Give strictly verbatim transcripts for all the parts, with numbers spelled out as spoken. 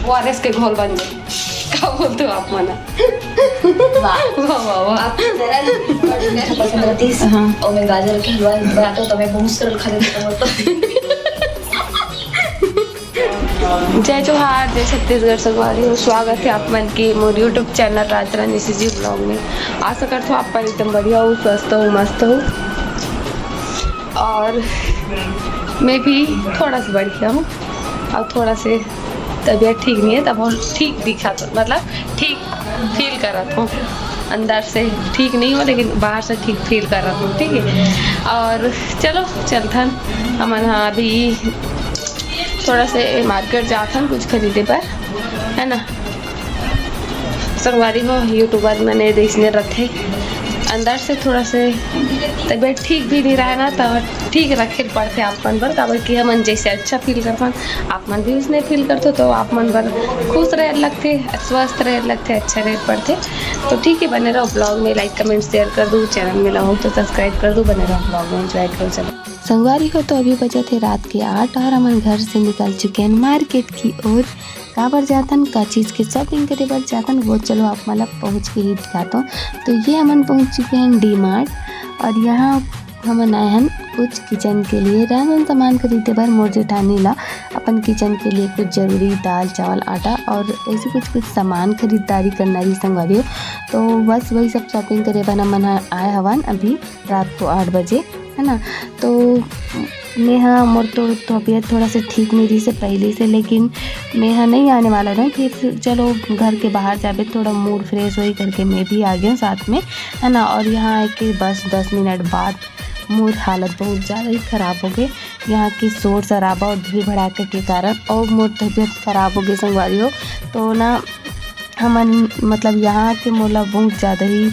O R S के घोल बन जाए। का बोलते हो आप मन? वाह। वाह, वाह, वाह। आपको जरा भी पसंद रहती है। हाँ। और मैं गाजर के हलवा बनाता हूँ तो मैं बहुत सरल खा लेता हूँ। जय जोहार, जय छत्तीसगढ़ संगवारी हो। स्वागत है आप मन के मोर YouTube चैनल राजरानी सीजी ब्लॉग में। आशा करता हूँ आप मन एकदम बढ़िया हो, स्वस्थ हो, मस्त हो। और मैं भी थोड़ा सा बढ़िया हूँ और थोड़ा से तबीयत ठीक नहीं है, तब हम ठीक दिखा तो, मतलब, ठीक फील करत हूँ। अंदर से ठीक नहीं हो, लेकिन बाहर से ठीक फील करत हूँ, ठीक है। और चलो, चलथन हमन, हाँ, अभी थोड़ा से मार्केट जाथन कुछ खरीदे बर, है ना। संगवारी हो, यूट्यूबर मन ए दइसने रथे, अंदर से थोड़ा से तबीयत ठीक भी नहीं रहे ना, तब ठीक रखे पड़थे आप मन बर, काबर कि हमन जैसे अच्छा फील करथन, आप मन भी उसने फील करथो, तो आप मन बर खुश रहे लगथे, स्वस्थ रहे लगथे, अच्छा रहे पड़थे। तो ठीक है, बने रहो ब्लॉग में, लाइक, कमेंट, शेयर कर दो, चैनल में नवा हो तो सब्सक्राइब कर दो, बने रहो ब्लॉग में, एंजॉय करो। चलो संगवारी हो, तो अभी बजत हे रात के आठ और हमन घर से निकल चुके हैं मार्केट की ओर। काबर जाथन, का चीज़ के शॉपिंग करे बर जाथन, वो चलो आप मन ला पहुँच के ही दिखाता हूँ। तो ये हमन पहुँच चुके हैं डी मार्ट और यहाँ हमन आए हन कुछ किचन के लिए राशन सामान खरीदे बर। मोर जेठानी ला अपन किचन के लिए कुछ जरूरी दाल, चावल, आटा और ऐसे कुछ कुछ सामान खरीदारी करना रही संगवारी हो। तो बस वही सब शॉपिंग करे बर हमन ह आए हवन अभी रात को आठ बजे, है ना। तो मैं हा, मोर तो तबीयत थोड़ा से ठीक नहीं रही से पहले से, लेकिन मैं हा नहीं आने वाला रहूँ। फिर चलो घर के बाहर जाबे, थोड़ा मूड फ्रेश होई करके मैं भी आ गया साथ में, है ना। और यहाँ आके बस दस मिनट बाद मोर हालत बहुत ज़्यादा ही ख़राब हो गई। यहाँ की शोर शराबा और भीड़ भड़ाके के कारण और मोर तबीयत ख़राब हो गई संगवारी हो। तो ना हमन, मतलब, यहाँ के मोला बहुत ज़्यादा ही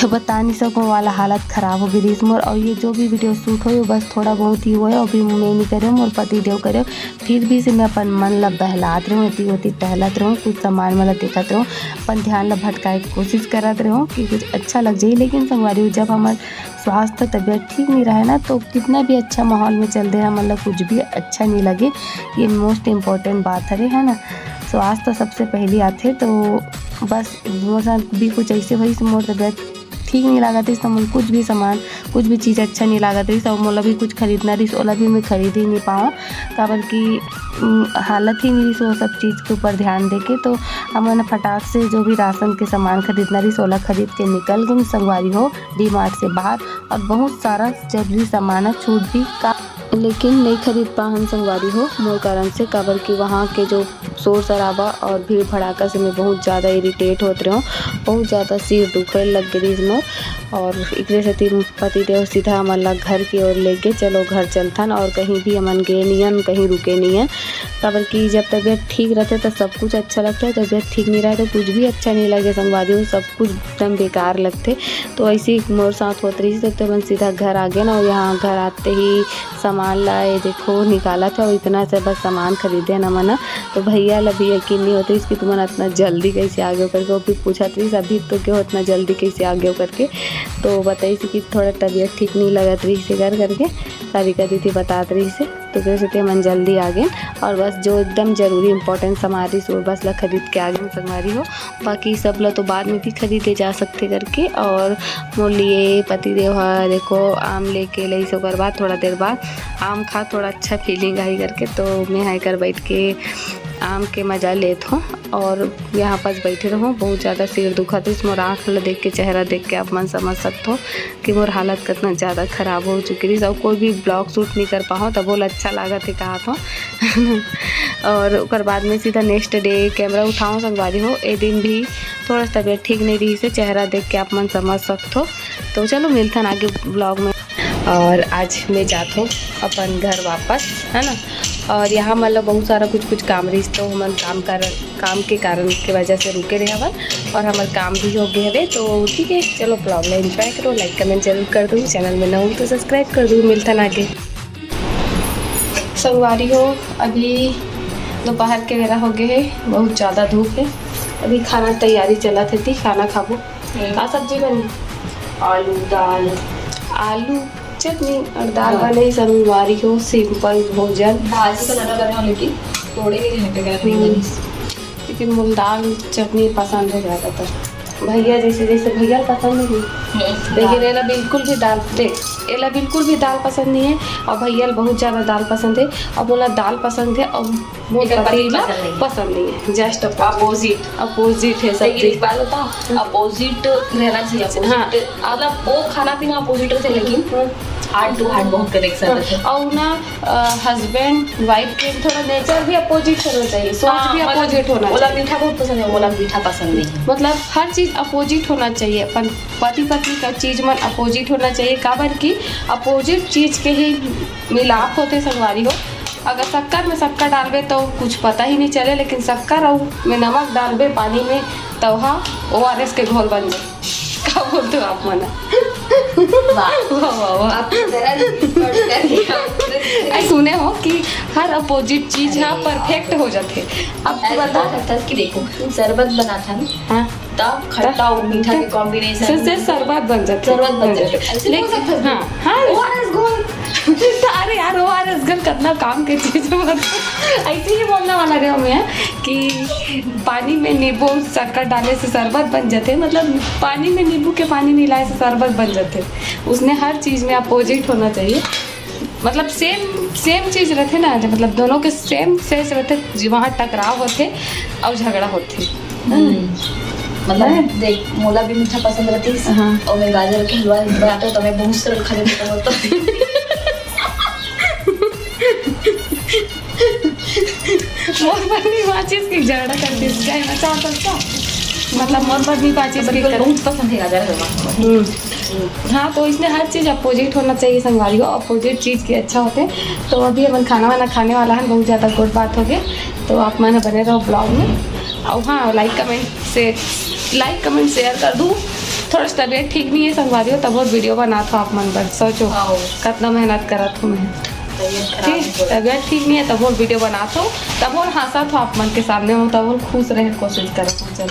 बता नहीं सको वाला हालत ख़राब हो गई रहीस मोर। और ये जो भी वीडियो शूट होय, बस थोड़ा बहुत ही होय, अभी मैं नहीं करे, मोर पति देव करे। फिर भी से मैं अपन मन ला बहलात रहूँ, एती ओती टहलत रहूँ, कुछ सामान मन ला देखत रहूँ, अपन ध्यान ला भटकाए के कोशिश करत रहूँ कि कुछ अच्छा लग जाए। लेकिन संगवारी हो, जब हमार स्वास्थ्य तबीयत ठीक नहीं रहे ना, तो कितना भी अच्छा माहौल में चल दे, हमन ला कुछ भी अच्छा नहीं लगे। ये मोस्ट इम्पोर्टेंट बात हरे, है ना। स्वास्थ्य सबसे पहले आथे। तो बस मोर साथ भी कुछ ऐसे होइस, मोर तबीयत ठीक नहीं लागत रहिस, तो मोला कुछ भी सामान, कुछ भी चीज़ अच्छा नहीं लागत रहिस, और मोला भी कुछ खरीदना रहिस, ओला भी मैं खरीद ही नहीं पाऊँ, काबर कि उम, हालत ही नहीं रहिस वो सब चीज़ के ऊपर ध्यान देके। तो हमन फटाक से जो भी राशन के सामान खरीदना रहिस, ओला खरीद के निकल गई संगवारी हो डी मार्ट से बाहर, और बहुत सारा जरूरी सामान ह छूट भी का, लेकिन नहीं खरीद पाहन संगवारी हो मोर कारण से, काबर कि वहाँ के जो शोर शराबा और भीड़ भड़ाका से मैं बहुत ज़्यादा इरिटेट होत रहूँ, बहुत ज़्यादा सिर दुखे लग गई रहिस मोर। और एकरे सेती पतिदेव सीधा हमन ला घर की ओर ले गे, चलो घर चलथन, और कहीं भी हमन गे नहीं हन, कहीं रुके नहीं हन, काबर कि जब तबीयत ठीक रहथे तो सब कुछ अच्छा लगथे, तबीयत ठीक नहीं रहे तो कुछ भी अच्छा नहीं लगे संगवारी हो, सब कुछ एकदम बेकार लगथे। तो ऐसे ही मोर साथ होत रहिस, तो हमन सीधा घर आ गेन, और यहाँ घर आते ही सामान ला, ये देखो, निकालत हे, और इतना से बस सामान खरीदे न मना। तो भैया ला भी यकीन नहीं होत रहिस कि तुमन इतना जल्दी कैसे आ गए करके, वो भी पूछत रहिस, "अभी तो के हो, इतना जल्दी कैसे आ गए?" करके। तो बताइस कि थोड़ा तबीयत ठीक नहीं लगत रहिस हे घर करके, सारिका दीदी बतात रहिस हे। तो जैसे कि हमन जल्दी आ गेन, और बस जो एकदम जरूरी इंपॉर्टेंट सामान रहिस, वो बस ला खरीद के आ गेन संगवारी हो। बाकी सब ला तो बाद में भी खरीदे जा सकथे करके। और मोर लिए पतिदेव ह देखो आम लेके लइस, ओकर बाद थोड़ा देर बाद आम खा, थोड़ा अच्छा फीलिंग आही करके, तो मैं हा एकर बैठ के आम के मजा लेत हों और यहाँ पास बैठे रहूँ। बहुत ज़्यादा सिर दुखत रहिस, मोर आँख ला देख के, चेहरा देख के आप मन समझ सकत हो कि मोर हालत कितना ज़्यादा ख़राब हो चुकी रहिस। और कोई भी ब्लॉग शूट नहीं कर पाओ, तब बोला अच्छा लागत हे कहा तो। और ओकर बाद में सीधा नेक्स्ट डे कैमरा उठाओ संगवारी हो। ए दिन भी थोड़ा सा तबीयत ठीक नहीं रहिस हे, चेहरा देख के आप मन समझ सकत हो। तो चलो मिलथन आगे ब्लॉग में। और आज मैं जात हूँ अपन घर वापस, है ना। और यहाँ मतलब बहुत सारा कुछ कुछ काम रहिस, तो हमन काम कर काम के कारण के वजह से रुके रहे हवन, और हमार काम भी हो गए हवे। तो ठीक है, चलो ब्लॉग ला एंजॉय करो, लाइक कमेंट जरूर कर दो, चैनल में नवा हो तो सब्सक्राइब कर दो। मिलथन आगे। संगवारी हो, अभी दोपहर के बेरा हो गए है, बहुत ज़्यादा धूप है। अभी खाना तैयारी चलत है, ती खाना खाबो। का सब्जी बनी? आलू, दाल। आलू, चटनी और दाल हाँ। बने। संगवारी हो, सिंपल भोजन। दाल से तो लगा लगा लेकिन तोड़े के घर पे कर रही हम्म। बनिस। लेकिन मोला दाल चटनी पसंद है ज़्यादातर। भैया जैसे, जैसे भैया ला पसंद नहीं, हम्म। लेकिन एला बिल्कुल भी दाल, देख, एला बिल्कुल भी दाल पसंद नहीं है और भैया ला बहुत ज़्यादा दाल पसंद है और मोला दाल पसंद है और मोर एकर पति पति ला पसंद नहीं है। पसंद नहीं है। Just opposite। Opposite। Opposite है सब लेकिन चीज। एक बात बताओ, हम्म। Opposite रहना चाहिए, opposite। हाँ। मतलब वो खाना पीना opposite रहते, लेकिन हम्म। Heart to heart बहुत connection हाँ, रहता है। और ना, अ, husband wife के थोड़ा nature भी opposite होना चाहिए, सोच हाँ, भी मतलब, opposite होना ओला चाहिए। मीठा बहुत पसंद है, ओला मीठा पसंद नहीं है। मतलब, हर चीज opposite होना चाहिए, अपन पति पत्नी का चीज मन opposite होना चाहिए, काबर कि opposite चीज के ही मिलाप होते, संगवारी हो। अगर शक्कर में शक्कर डालबे तो कुछ पता ही नहीं चले, लेकिन शक्कर अउ में नमक डालबे पानी में, तो हा O R S के घोल बन जाए। का बोलते हो आप मन? वाह। वाह, वाह, वाह। आपने जरा भी expert कर दिया। अरे, सुने हो कि हर opposite चीज हा अरे perfect हो जाथे। अब तू अरे, बता। बता, बता कि देखो, शरबत बनाथन, हाँ। तब खट्टा और मीठा के combination से, से शरबत बन जाथे। शरबत बन जाथे। ऐसे हो लेकिन सकता है? हाँ, हाँ। O R S घोल। तो अरे यार, O R S घोल कितना काम के चीज है, मतलब, ऐसे ही बोलने वाला रहे हमें कि पानी में नींबू शक्कर डाले से शरबत बन जाथे, मतलब पानी में नींबू के पानी मिलाए से शरबत बन जाथे। उसने हर चीज में opposite होना चाहिए, मतलब same, same चीज रहथे ना, जो मतलब दोनों के same sense रहथे, जी वहाँ टकराव होथे और झगड़ा होथे। हम्म। मतलब, है? देख, मोला भी मीठा पसंद रहतिस, हाँ। और मैं गाजर के हलवा बनाते तो मैं बहुत सरल खा लेती तो, तो। मोर बर भी बाचिस कि झगड़ा करतिस, क्या है, अच्छा होता क्या? मतलब, मोर बर भी बाचिस कि बिल्कुल, कर- बहुत पसंद है गाजर हलवा। हम्म। हाँ, तो इसने हर चीज opposite होना चाहिए संगवारी हो, opposite चीज के अच्छा होथे। तो अभी अपन खाना वाना खाने वाला है, बहुत ज्यादा गोठ बात हो गए, तो आप मन बने रहो vlog में। और हाँ, like comment से, like comment share कर दू। थोड़ा सा तबीयत ठीक नहीं है संगवारी हो, तब और video बनात हो आप मन बर, सोचो हाँ। कितना मेहनत करत हूँ मैं। तबीयत खराब ठीक, हो गई। तबीयत ठीक नहीं है, तब और video बनात हो, तब और हंसत हो आप मन के सामने हो, तब और खुश रहे कोशिश करत हो। चल,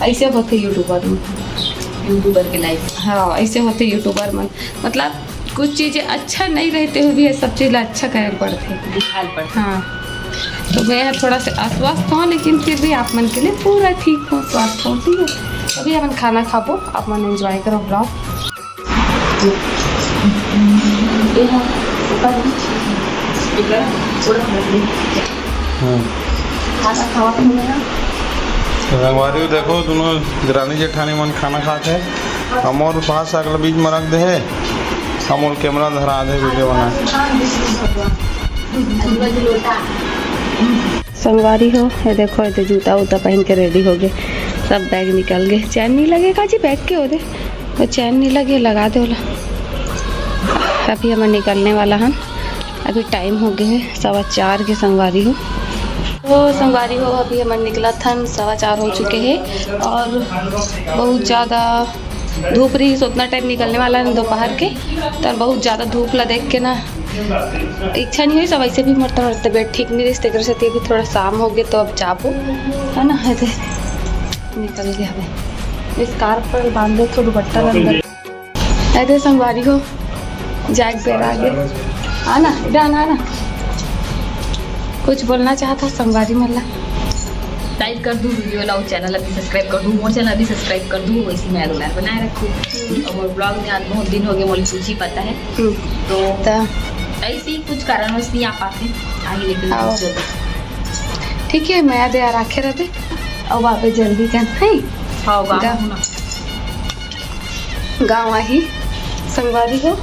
ऐसे होथे YouTuber मन। YouTuber के life। हाँ, ऐसे होथे YouTuber मन। मतलब, कुछ चीजें अच्छा नहीं रहते हुए भी ये सब चीज ला अच्छा करे पड़थे। दिखाल पड़थे। हाँ, तो मैं थोड़ा सा अस्वस्थ हूँ, लेकिन फिर भी आप मन के लिए पूरा ठीक हूँ, स्वस्थ हूँ, ठीक है। अभी अपन खाना खाबो, आप मन enjoy करो vlog। ये है, ऊपर भी। हाँ। खाना खावा तो मेरा। संगवारी हो, देखो, दोनों देरानी जेठानी मन खाना खात हे। अउ मोर भात साग ला बीच में रख दे हे। अउ मोर camera धरा दे, video बना। संगवारी हो, ये देखो, ये तो जूता उता पहन के ready हो गए, सब bag निकल गए। चैन नहीं लगे का जी bag के, ओदे वो चैन नहीं लगे, लगा दे ओला। अभी हमन निकलने वाला हन, अभी time हो गए है सवा चार के संगवारी हो। तो संगवारी हो, अभी हमन निकलत हन, सवा चार हो चुके हैं और बहुत ज़्यादा धूप रही, उतना time निकलने वाला है दोपहर के, तो बहुत ज़्यादा धूप ला देख के ना इच्छा नहीं हुई सब, ऐसे भी मोर तबीयत ठीक नहीं रही, तेकर सेती अभी थोड़ा शाम हो गए तो अब जाबो, है ना। है दे, निकल गए हमें scarf पर बांधे तो दुपट्टा अंदर। अरे संगवारी हो, जाए बेरा आगे। आना, इधर आना, आना। कुछ बोलना चाहता संगवारी मन ला? Like कर दू video ला, channel अभी subscribe कर दू, मोर channel अभी subscribe कर दू, वैसे मैं लोग बनाए रखू। और मोर vlog में आज बहुत दिन हो गए, मोर कुछ ही पता है। हम्म। तो त ऐसे ही कुछ कारणवश नहीं आ पाते, आगे लेकिन आओ। जल्दी। ठीक है, मैं दे आ रखे रहते, अब आप जल्दी कर, है? हाँ, गाँव गा- हूँ ना। गाँव आही संगवारी हो,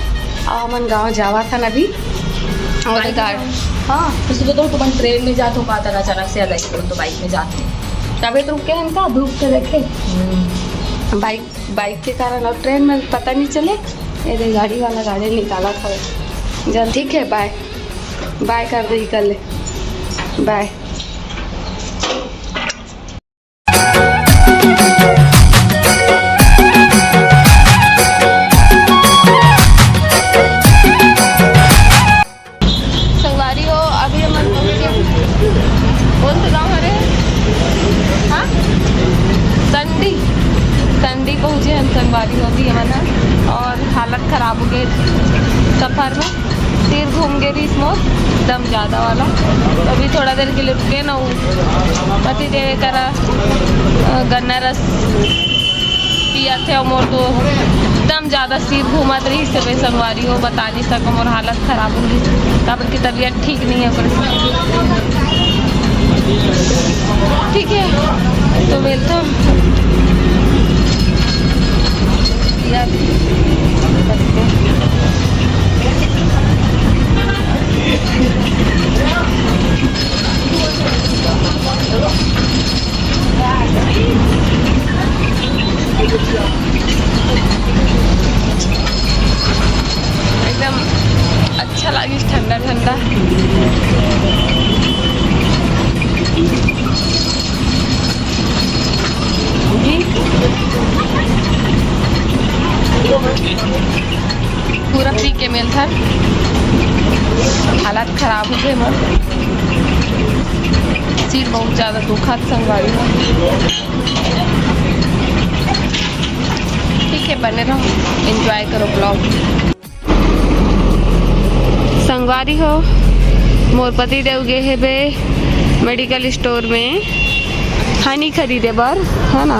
आ हमन गाँव जावत हन अभी। और bike गाड़-, में? हाँ। तो सुबह तो तुमन train में जात हो, का तरह अचानक से अलग से तो bike में जात हो। तबे तो रुके हन का, धूप के देखे। हम्म। Bike, bike के कारण और train में पता नहीं चले। ये दे गाड़ी वाला गाड़ी निकाला था। जल, ठीक है, bye। Bye कर दे, निकल ले। Bye। संगवारी हो, अभी हमन पहुंचे, कौन सा गांव हरे? हाँ, संडी, संडी पहुंचे हम संगवारी हो अभी हमन ह, और हालत खराब हो गए सफर में। सिर घूम गे रहिस मोर, एकदम ज्यादा वाला। तो अभी थोड़ा देर के लिए रुके ना, वो पति देव करा, अ, गन्ना रस पियाथे, अउ मोर तो एकदम ज्यादा सिर घूमत रहिस हे संगवारी हो, बता नहीं सको, मोर हालत खराब हो गई, काबर की तबीयत ठीक नहीं है ओकर। ठीक है, तो मिलता हूँ। यार, एकदम अच्छा लागिस, ठंडा ठंडा। पूरा पी के मेल था, हालत खराब हो गए मोर, सिर बहुत ज्यादा दुखत संगवारी हो। ठीक है, बने रहो, एंजॉय करो ब्लॉग। संगवारी हो, मोर पति देव गे हेबे मेडिकल स्टोर में हनी खरीदे बर, है ना,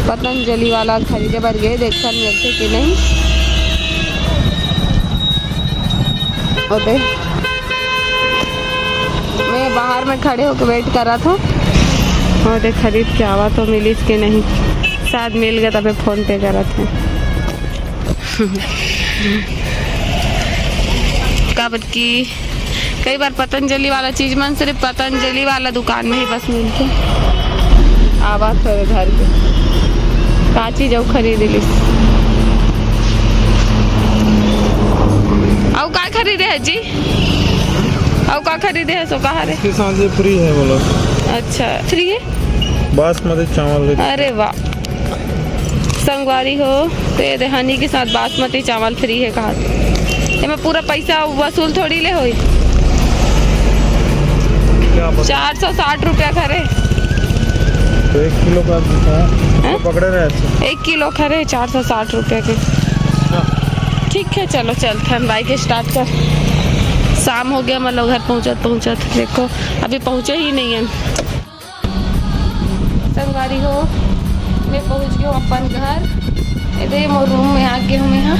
पतंजलि वाला खरीदे बर गे, देखथन मिलथे कि नहीं। ओदे मैं बाहर में खड़े होके वेट करत हूँ, ओदे खरीद के आवा तो मिलिस कि नहीं, शायद मिल गए तबे फोन पे करत हूँ। काबर कि कई बार पतंजलि वाला चीज मन सिर्फ पतंजलि वाला दुकान में ही बस मिलथे। आवाज थोड़े घर के का चीज अउ खरीद लिस। अउ का खरीदे है जी? अउ का खरीदे है सो कहा रे? इसके साथ ये फ्री है बोला। अच्छा, फ्री है? बासमती चावल है। अरे वाह। संगवारी हो, तो ये देहानी के साथ बासमती चावल फ्री है कहा। एमे पूरा पैसा वसूल थोड़ी ले होई। क्या पता? चार सौ साठ रुपया खरे। तो एक किलो का है? हैं? पकड़े रहे ऐसे। एक किलो खरे चार सौ साठ रुपया के। ठीक है, चलो चलथन, बाइक स्टार्ट कर। शाम हो गया, मतलब घर पहुंचत पहुंचत। देखो, अभी पहुंचे ही नहीं है। संगवारी हो, मैं पहुंच गई हूँ अपन घर। एदे मोर रूम में आ गई हूँ मैं, हाँ,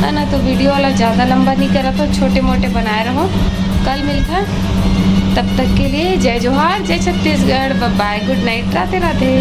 है ना। तो वीडियो वाला ज़्यादा लंबा नहीं करा, तो छोटे मोटे बनाए रहो। कल मिलता, तब तक के लिए जय जोहार, जय छत्तीसगढ़, बाय बाय, गुड नाइट, राधे राधे।